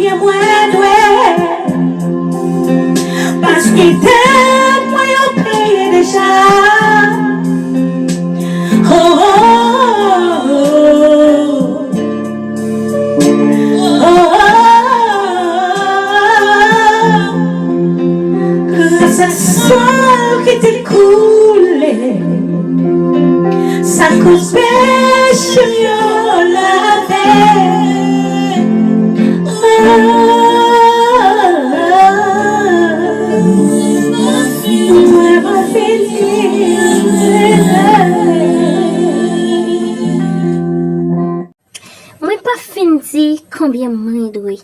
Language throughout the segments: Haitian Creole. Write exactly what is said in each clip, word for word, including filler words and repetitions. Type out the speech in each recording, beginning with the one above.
Mwen dwe, paske dèt mwen yo peye deja. Oh, oh, oh, oh. Oh, oh, oh, oh. Gras ak san l ki te koule, sa koz peche m yo lave. Oh, mwen pa fini. Mwen pa fin di konbyen mwen dwe.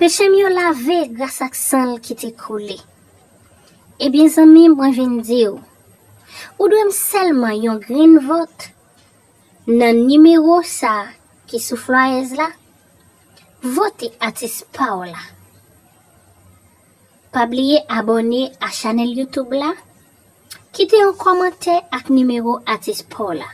Peche m yo lave gras ak san l ki te koule. Ebyen, zanmi m, mwen vin di w, ou dwe m sèlman yon grenn vòt nan nimewo sa a ki sou flayèz la. Vote atis pa w la. Pa bliye abòne a chanèl YouTube la. Kite yon kòmantè ak nimewo atis pa w la.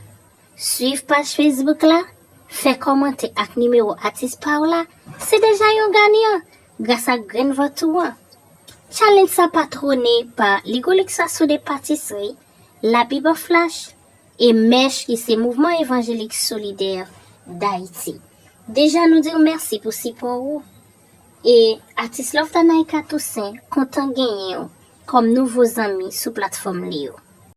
Swiv paj Facebook la. Fè kòmantè ak nimewo atis pa w la. Se deja yon ganyan gras ak grenn vòt ou an. Challenge sa patwone pa Ligolix Asou de Patisri, La Bible Flash e mèch ki se Mouvman Evanjelik Solidè Dayiti. Deja nou di w mèsi pou sipò ou. E atis Love Tanaïka Toussaint kontan genyen w kòm nouvo zanmi sou platfòm li yo.